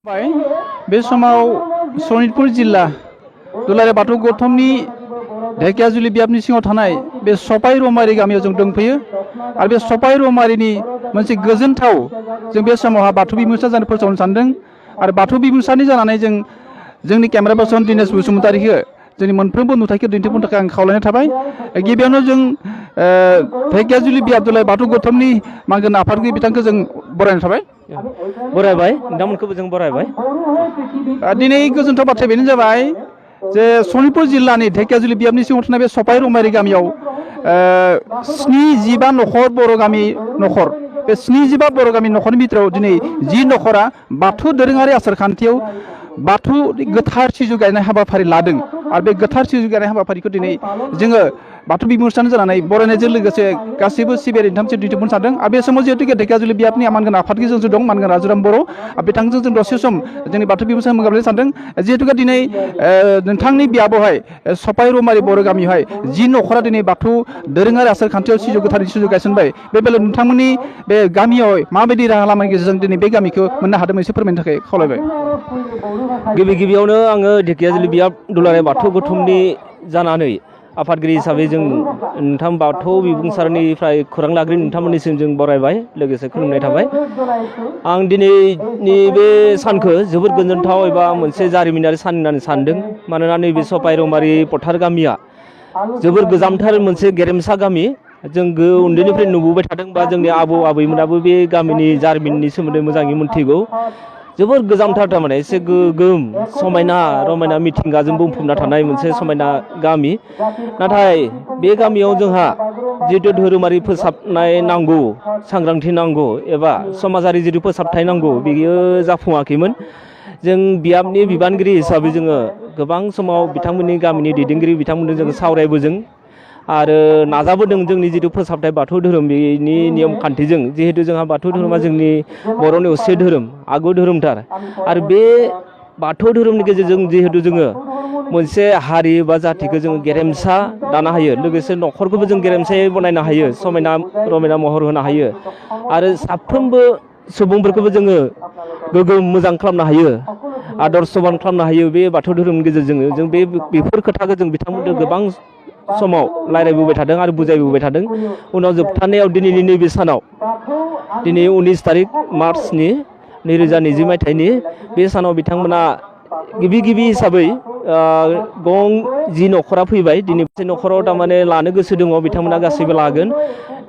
बे समाव सनितपुर जिल्ला दुलाराय बाथौ गौतमनि ढेकियाजुलि बियाबनि सिङाव थानाय बे सपाइ रौमारि गामियाव जों दंफैयो आरो बे सपाइ रौमारिनि मोनसे गोजोनथाव जों बे समावहा बाथौ बिबुंसार जानो फोसावनो सानदों आरो बाथौ बिबुंसारनि जानानै जों जोंनि केमेरा पार्सन दिनेश बसुमतारीखौ जोंनि मोनफ्रोमबो नुथायखौ दिन्थिफुंनो थाखाय आं खावलायनाय थाबाय। गिबियावनो जों ढेकियाजुलि बियाब दुलाराय बाथौ गौतमनि मांगोन आफादगिरि बिथांखौ जों बरायनाय थाबाय। बरायबाय नोंथांमोनखौबो जों बरायबाय। दिनै गोजोनथाव बाथ्राया बेनो जाबाय जे सनितपुर जिल्लानि ढेकियाजुलि बियाबनि सिङाव थानाय बे सपाइ रौमारि गामियाव 75 नखर बर' गामि नखर बे 75 बर' गामि नखरनि बिथोराव दिनै 10 नखरा बाथौ दोरोङारि आसार खान्थियाव बाथौ गोथार सिजौ गायनाय हाबाफारि लादों आरो बे गोथार सिजौ गायनाय हाबाफारिखौ दिनै जोङो बाथौ बिबुंसार जानानै बरायनायजों लोगोसे गासैबो सिबियारि नोंथांमोनसिम दिन्थिफुंनो सानदों आरो बे समाव जिहेतु ढेकियाजुलि बियाबनि मानगोन आफादगिरि जों दं मानगोन राजुराम बर' बिथांजों जों दसे सम जोंनि बाथौ बिबुंसार मोगाबलायनो सानदों। जिहेतु दिनै नोंथांनि बियाबावहाय सपाइ रौमारि बर' गामियावहाय 10 नखरा दिनै बाथौ दोरोङारि आसार खान्थियाव सिजौ गोथारनि सिजौ गायसनबाय। बे बेलायाव नोंथांमोननि बे गामियाव माबायदि राहा लामानि गेजेरजों दिनै बे गामिखौ मोननो हादों एसे फोरमायनो थाखाय खावलायबाय। गिबियावनो आङो ढेकियाजुलि बियाब दुलाराय बाथौ गौतमनि जानानै आफादगिरि हिसाबै जों नोंथां बाथौ बिबुंसारनिफ्राय खौरां लाग्रि नोंथांमोननिसिम जों बरायबाय लोगोसे खुलुमनाय थाबाय। आं दिनैनि बे सानखौ जोबोद गोजोनथाव एबा मोनसे जारिमिनारि सान होननानै सानदों। मानोना नैबे सपाइ रौमारि पथार गामिया जोबोर गोजामथार मोनसे गेरेमसा गामि। जों उन्दैनिफ्राय नुबोबाय थादों बा जोंनि आबौ आबैमोनाबो बे गामिनि जारिमिननि सोमोन्दै मोजाङै मिथिगौ। जोबोर गोजामथार थारमाने एसे गोगोम समायना रमायना मिथिंगाजों बुंफबना थानाय मोनसे समायना गामि। नाथाय बे गामियाव जोंहा जिहेतु धोरोमारि फोसाबनाय नांगौ, सांग्रांथि नांगौ एबा समाजारि जिथु फोसाबथाय नांगौ बेयो जाफुङाखैमोन। जों बियाबनि बिबानगिरि हिसाबै जोङो गोबां समाव बिथांमोननि गामिनि दैदेनगिरि बिथांमोनजों जोङो सावरायबोदों आरो नाजाबोदों जोंनि जिथु फोसाबथाय बाथौ धोरोम बेनि नियम खान्थिजों। जिहेतु जोंहा बाथौ धोरोमा जोंनि बर'नि असे धोरोम, आगु धोरोमथार आरो बे बाथौ धोरोमनि गेजेरजों जिहेतु जोङो मोनसे हारि बा जाथिखौ जोङो गेरेमसा दानो हायो, लोगोसे न'खरखौबो जों गेरेमसायै बनायनो हायो, समायना रमायना महर होनो हायो आरो साफ्रोमबो सुबुंफोरखौबो जोङो गोग्गोम मोजां खालामनो हायो, आदर्शबान खालामनो हायो बे बाथौ धोरोमनि गेजेरजों। जों बेफोर खोथाखौ जों बिथांमोनजों गोबां समाव रायज्लायबोबाय थादों आरो बुजायबोबाय थादों। उनाव जोबथारनायाव दिनैनि नैबे सानाव दिनै 19 तारिख मार्चनि 2020 मायथाइनि बे सानाव बिथांमोना गिबि हिसाबै जि नखरा फैबाय। दिनै बे नखराव थारमाने लानो गोसो दङ, बिथांमोना गासैबो लागोन।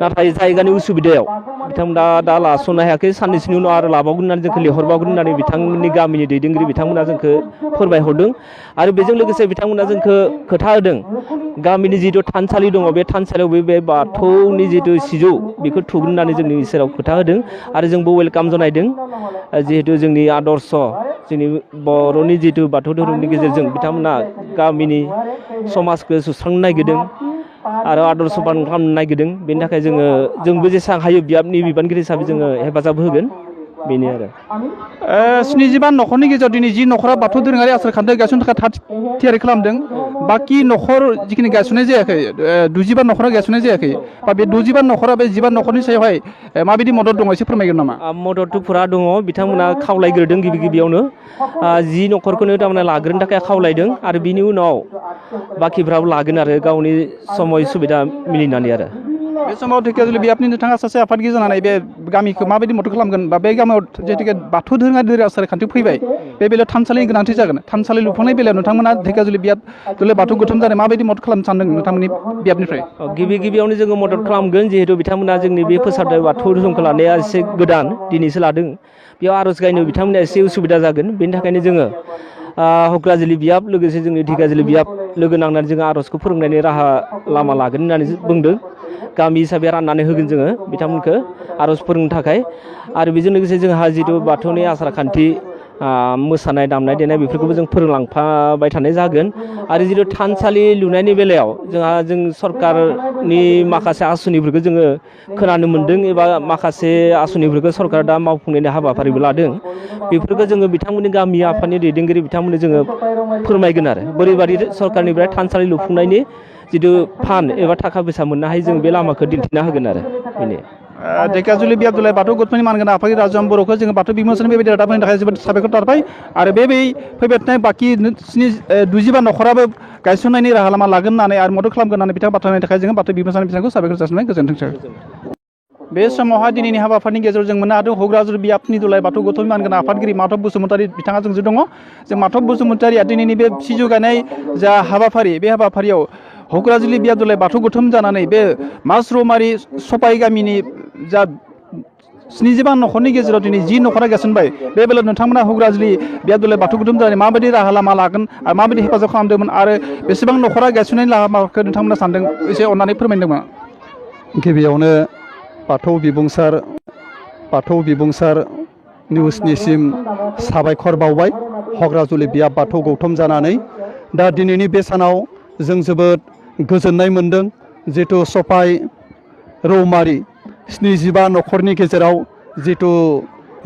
नाथाय जायगानि उसुबिदायाव बिथांमोना दा लास'नो हायाखै। साननैसोनि उनाव आरो लाबावगोन होननानै जोंखौ लिंहरबावगोन होननानै बिथांमोननि गामिनि दैदेनगिरि बिथांमोना जोंखौ फोरमायहरदों आरो बेजों लोगोसे बिथांमोना जोंखौ खोथा होदों गामिनि जिथु थानसालि दङ बे थानसालियाव बे बाथौनि जिथु सिजौ बेखौ थुगोन होननानै जोंनि सेराव खोथा होदों आरो जोंबो वेलकाम जनायदों। जिहेतु जोंनि आदर्श, जोंनि बर'नि जिथु बाथौ धोरोमनि गेजेरजों बिथांमोना गामिनि समाजखौ सुस्रांनो नागिरदों आरो आदर्शबान खालामनो नागिरदों। बेनि थाखाय जोंबो जेसेबां हायो बियाबनि बिबानगिरि हिसाबै जोङो हेफाजाब होगोन, बेनो आरो। 75 नखरनि गेजेराव दिनै 10 नखरा बाथौ दोरोङारि आसार खान्थि गायसननो थाखाय थाग थियारि खालामदों। बाखि नखर जिखिनि गायसननाय जायाखै, 25 नखरा गायसननाय जायाखै बा बे 25 नखरा बे 15 नखरनि सायावहाय माबायदि मदद दङ एसे फोरमायगोन नामा? मददथ' फुरा दङ। बिथांमोना खावलायग्रोदों गिबियावनो 10 नखरखौनो थारमाने लाग्रोनो थाखाय खावलायदों आरो बिनि उनाव बाखिफ्राबो लागोन आरो गावनि समय सुबिदा मिलिनानै आरो। बे समाव ढेकियाजुलि बियाबनि नोंथाङा सासे आफादगिरि जानानै बे गामिखौ माबायदि मदद खालामगोन बा बे गामियाव जिहेतु बाथौ दोरोङारि आसार खान्थि फैबाय, बे बेलायाव थानसालिनि गोनांथि जागोन। थानसालि लुफुंनाय बेलायाव नोंथांमोना ढेकियाजुलि बियाब दुलाराय बाथौ गौतम जानाय माबायदि मदद खालामनो सानदों नोंथांमोननि बियाबनिफ्राय? गिबियावनो जोङो मदद खालामगोन। जिहेतु बिथांमोना जोंनि बे फोसाबनाय बाथौ धोरोमखौ लानाया एसे गोदान, दिनैसो लादों। बेयाव आर'ज गायनो बिथांमोना एसे उसुबिदा जागोन। बेनि थाखायनो जोङो हुक्राजुलि बियाब लोगोसे जोंनि ढेकियाजुलि बियाब लोगो नांनानै जोङो आर'जखौ फोरोंनायनि राहा लामा लागोन होननानै बुंदों। गामि हिसाबै राननानै होगोन जोङो बिथांमोनखौ आर'ज फोरोंनो थाखाय। आरो बेजों लोगोसे जोंहा जिथु बाथौनि आसार खान्थि, मोसानाय दामनाय देनाय बेफोरखौबो जों फोरोंलांफाबाय थानाय जागोन। आरो जिथु थानसालि लुनायनि बेलायाव जों सरकारनि माखासे आसनिफोरखौ जोङो खोनानो मोन्दों एबा माखासे आसनिफोरखौ सरकारा दा मावफुंनायनि हाबाफारिबो लादों। बेफोरखौ जोङो बिथांमोननि गामि आफादनि दैदेनगिरि बिथांमोननो जोङो फोरमायगोन आरो बोरैबादि सरकारनिफ्राय थानसालि लुफुंनायनि जिथु फान्ड एबा थाखा फैसा मोननो हायो, जों बे लामाखौ दिन्थिना होगोन आरो बेनो। ढेकियाजुलि बियाब दुलाराय बाथौ गौथुमनि मानगोनां आफादगिरि राजु बर'खौ जोङो बाथौ बिमुंसारनि बेबायदि रादाब होनायनि थाखाय जोबोद साबायखर थाबाय आरो बे फैबाय थानाय बाखि 25 न'खराबो गायसननायनि राहा लामा लागोन होननानै आरो मदद खालामगोन होननानै बिथाङा बाथ्रा होनायनि थाखाय जोङो बाथौ बिमुंसारनि बिथांखौ साबायखर जासिनाय गोजोन्थों। बे समावहाय दिनैनि हाबाफारिनि गेजेराव जों मोननो हादों हग्राजुलि बियाबनि दुलाराय बाथौ गौथुमनि मानगोनां आफादगिरि माधब बसुमतारी बिथाङा जोंजों दङ। जों माधब बसुमतारीया दिनैनि बे सिजौ गायनाय जा हाबाफारि बे हाबाफारियाव हग्राजुलि बियाब दुलाराय बाथौ गौथुम जानानै बे मासरौमारि सपाइ गामिनि जा 75 न'खरनि गेजेराव दिनै 10 न'खरा गायसनबाय बे बेलायाव नोंथांमोना हग्राजुलि बियाब दुलाराय बाथौ गौथुम जानानै माबायदि राहा लामा लागोन आरो माबायदि हेफाजाब खालामदोंमोन आरो बेसेबां न'खरा गायसननायनि लामाखौ नोंथांमोना सानदों एसे अननानै फोरमायदोंमोन। गिबियावनो बाथौ बिबुंसार निउसनिसिम साबायखर बावबाय हग्राजुलि बियाब बाथौ गौथुम जानानै दा दिनैनि बे सानाव जों जोबोद गोजोननाय मोनदों जिथु सपाइ रौमारि 75 न'खरनि गेजेराव जिथु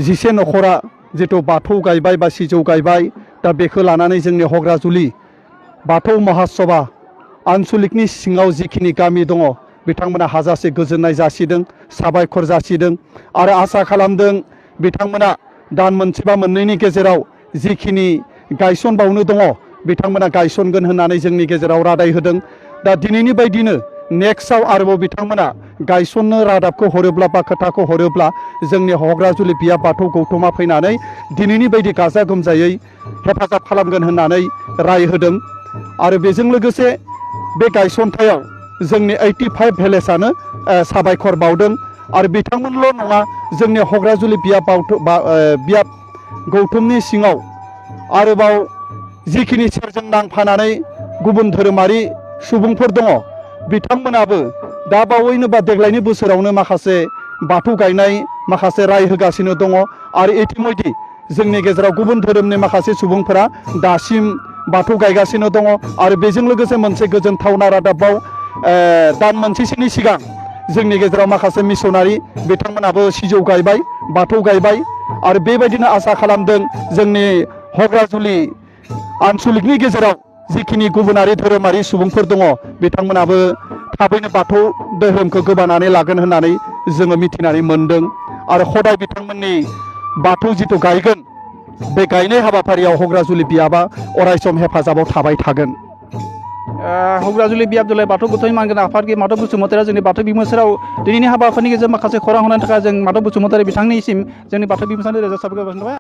11 न'खरा जिथु बाथौ गायबाय बा सिजौ गायबाय दा बेखौ लानानै जोंनि हग्राजुलि बाथौ महासभा आनसलिकनि सिङाव जिखिनि गामि दङ बिथांमोना हाजासे गोजोननाय जासिदों साबायखर जासिदों आरो आसा खालामदों बिथांमोना दान मोनसेबा मोननैनि गेजेराव जिखिनि गायसनबावनो दङ बिथांमोना गायसनगोन होननानै जोंनि गेजेराव रादाय होदों। दा दिनैनि बायदिनो नेक्स्टआव आरोबाव बिथांमोना गायसननो रादाबखौ हरोब्ला बा खोथाखौ हरोब्ला जोंनि हग्राजुलि बियाब बाथौ गौथुमा फैनानै दिनैनि बायदि गाजा गोमजायै हेफाजाब खालामगोन होननानै राय होदों आरो बेजों लोगोसे बे गायसनथायाव जोंनि 85 भिलेजानो साबायखर बावदों आरो बिथांमोनल' नङा जोंनि हग्राजुलि बियाब गौथुमनि सिङाव आरोबाव जिखिनि सेरजों नांफानानै गुबुन धोरोमारि सुबुंफोर दङ बिथांमोनाबो दा बावैनो बा देग्लायनि बोसोरावनो माखासे बाथौ गायनाय माखासे राय होगासिनो दङ आरो इतिमयधि जोंनि गेजेराव गुबुन धोरोमनि माखासे सुबुंफोरा दासिम बाथौ गायगासिनो दङ आरो बेजों लोगोसे मोनसे गोजोनथावना रादाबाव दान मोनसेसोनि सिगां जोंनि गेजेराव माखासे मिसनारि बिथांमोनाबो सिजौ गायबाय बाथौ गायबाय आरो बेबायदिनो आसा खालामदों जोंनि हग्राजुलि आनसलिकनि गेजेराव जिखिनि गुबुनारि धोरोमारि सुबुंफोर दङ बिथांमोनाबो थाबैनो बाथौ धोरोमखौ गोबानानै लागोन होननानै जोङो मिथिनानै मोनदों आरो हदाय बिथांमोननि बाथौ जिथु गायगोन बे गायनाय हाबाफारियाव हग्राजुलि बियाबा अरायसम हेफाजाबाव थाबाय थागोन। हग्राजुलि बियाब दुलाराय बाथौ गौथुमनि मानगोनां आफादगिरि माधब बसुमतारीया जोंनि बाथौ बिमुंसाराव दिनैनि हाबाफारिनि गेजेरजों माखासे खौरां होनायनि थाखाय जों माधब बसुमतारी बिथांनिसिम जोंनि बाथौ बिमुंसारनि रोजा साबायखर बावबाय।